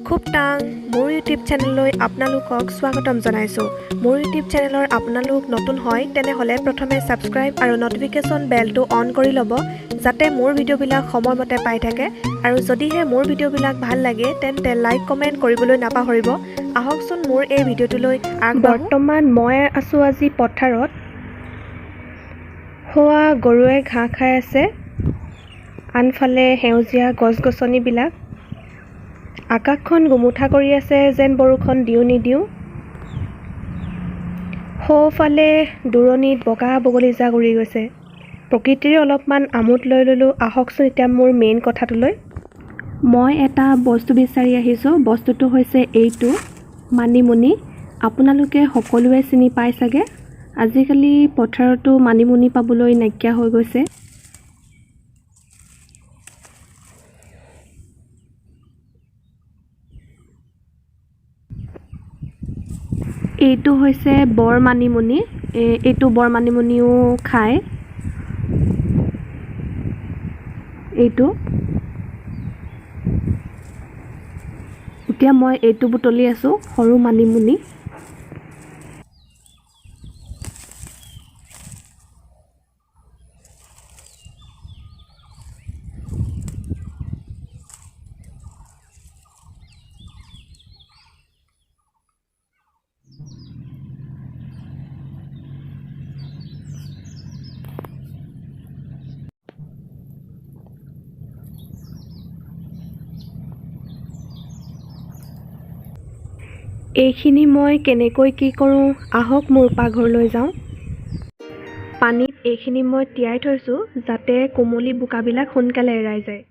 খুবটাং মোৰ ইউটিউব চেনেললৈ আপোনালোকক স্বাগতম জনাইছোঁ। মোৰ ইউটিউব চেনেলৰ আপোনালোক নতুন হয়, তেনেহ'লে প্ৰথমে ছাবস্ক্ৰাইব আৰু ন'টিফিকেশ্যন বেলটো অন কৰি ল'ব, যাতে মোৰ ভিডিঅ'বিলাক সময়মতে পাই থাকে। আৰু যদিহে মোৰ ভিডিঅ'বিলাক ভাল লাগে, তেন্তে লাইক, কমেণ্ট কৰিবলৈ নাপাহৰিব। আহকচোন, মোৰ এই ভিডিঅ'টোলৈ আগবাঢ়োঁ। বৰ্তমান মই আছোঁ আজি পথাৰত। সৌৱা গৰুৱে ঘাঁহ খাই আছে। আনফালে সেউজীয়া গছ গছনিবিলাক। আকাশখন গোমোঠা কৰি আছে, যেন বৰষুণ দিওঁ নিদিওঁ। সৌফালে দূৰণিত বগা বগলী জাক উৰি গৈছে। প্ৰকৃতিৰ অলপমান আমোদ লৈ ল'লোঁ। আহকচোন এতিয়া মোৰ মেইন কথাটোলৈ। মই এটা বস্তু বিচাৰি আহিছোঁ। বস্তুটো হৈছে এইটো মানিমুনি। আপোনালোকে সকলোৱে চিনি পায় চাগে। আজিকালি পথাৰতো মানিমুনি পাবলৈ নাইকিয়া হৈ গৈছে। এইটো হৈছে বৰ মানিমুনি। এইটো বৰ মানিমুনিও খায়। এইটো এতিয়া মই এইটো বুটলি আছোঁ, সৰু মানিমুনি। এইখিনি মই কেনেকৈ কি কৰোঁ, আহক মোৰ পাকঘৰলৈ যাওঁ। পানীত এইখিনি মই তিয়াই থৈছোঁ, যাতে কোমলি বোকাবিলাক সোনকালে এৰাই যায়।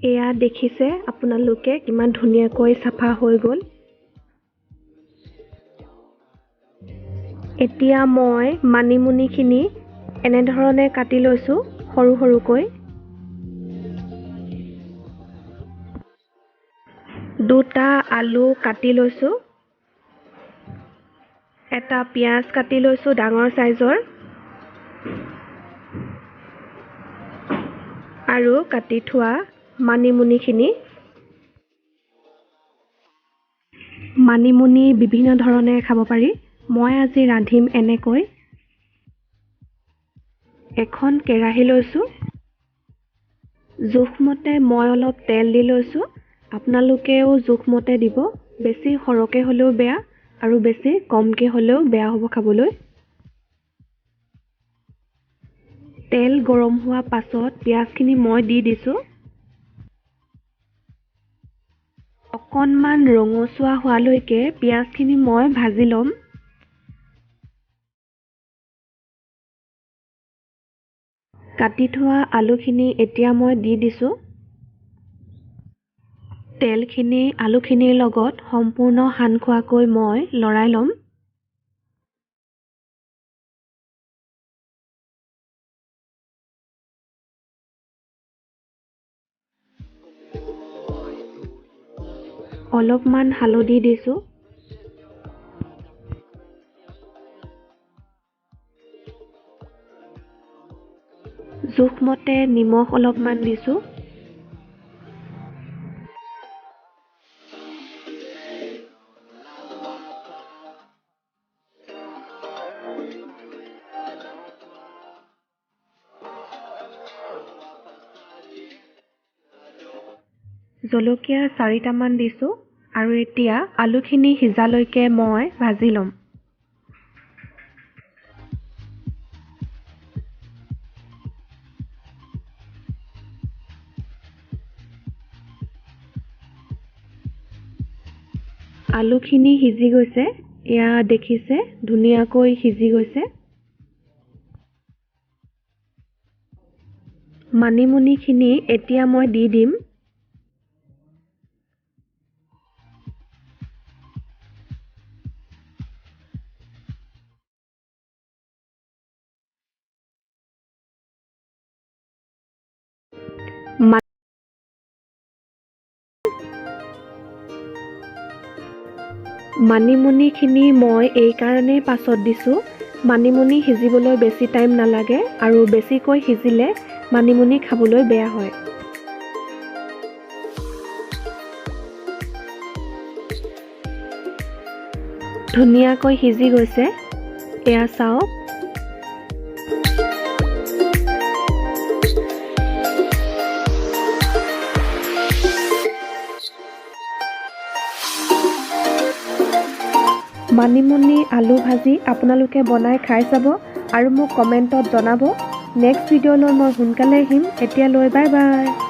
এয়া দেখিছে আপোনালোকে, কিমান ধুনীয়াকৈ চাফা হৈ গ'ল। এতিয়া মই মানিমুনিখিনি এনেধৰণে কাটি লৈছোঁ সৰু সৰুকৈ। দুটা আলু কাটি লৈছোঁ। এটা পিঁয়াজ কাটি লৈছোঁ ডাঙৰ চাইজৰ। আৰু কাটি থোৱা মানিমুনিখিনি। মানিমুনি বিভিন্ন ধৰণে খাব পাৰি। মই আজি ৰান্ধিম এনেকৈ। এখন কেৰাহী লৈছোঁ। জোখমতে মই অলপ তেল দি লৈছোঁ। আপোনালোকেও জোখমতে দিব। বেছি সৰহকৈ হ'লেও বেয়া আৰু বেছি কমকৈ হ'লেও বেয়া হ'ব খাবলৈ। তেল গৰম হোৱা পাছত পিঁয়াজখিনি মই দি দিছোঁ। অকণমান ৰঙচুৱা হোৱালৈকে পিঁয়াজখিনি মই ভাজি ল'ম। কাটি থোৱা আলুখিনি এতিয়া মই দি দিছোঁ। তেলখিনি আলুখিনিৰ লগত সম্পূৰ্ণ সান খোৱাকৈ মই লৰাই ল'ম। অলপমান হালধি দিছোঁ। জোখমতে নিমখ অলপমান দিছোঁ। জলকীয়া চাৰিটামান দিছোঁ। আৰু এতিয়া আলুখিনি সিজালৈকে মই ভাজি ল'ম। আলুখিনি সিজি গৈছে। এয়া দেখিছে, ধুনীয়াকৈ সিজি গৈছে। মানিমুনিখিনি এতিয়া মই দি দিম। মানিমুনিখিনি মই এইকাৰণেই পাছত দিছোঁ, মানিমুনি সিজিবলৈ বেছি টাইম নালাগে আৰু বেছিকৈ সিজিলে মানিমুনি খাবলৈ বেয়া হয়। ধুনীয়াকৈ সিজি গৈছে, এয়া চাওক। মানিমুনি আলু ভাজি আপোনালোকে বনাই খাই চাব আৰু মোক কমেণ্টত জনাব। নেক্সট ভিডিঅ'লৈ মই সোনকালে আহিম। এতিয়ালৈ বাই বাই।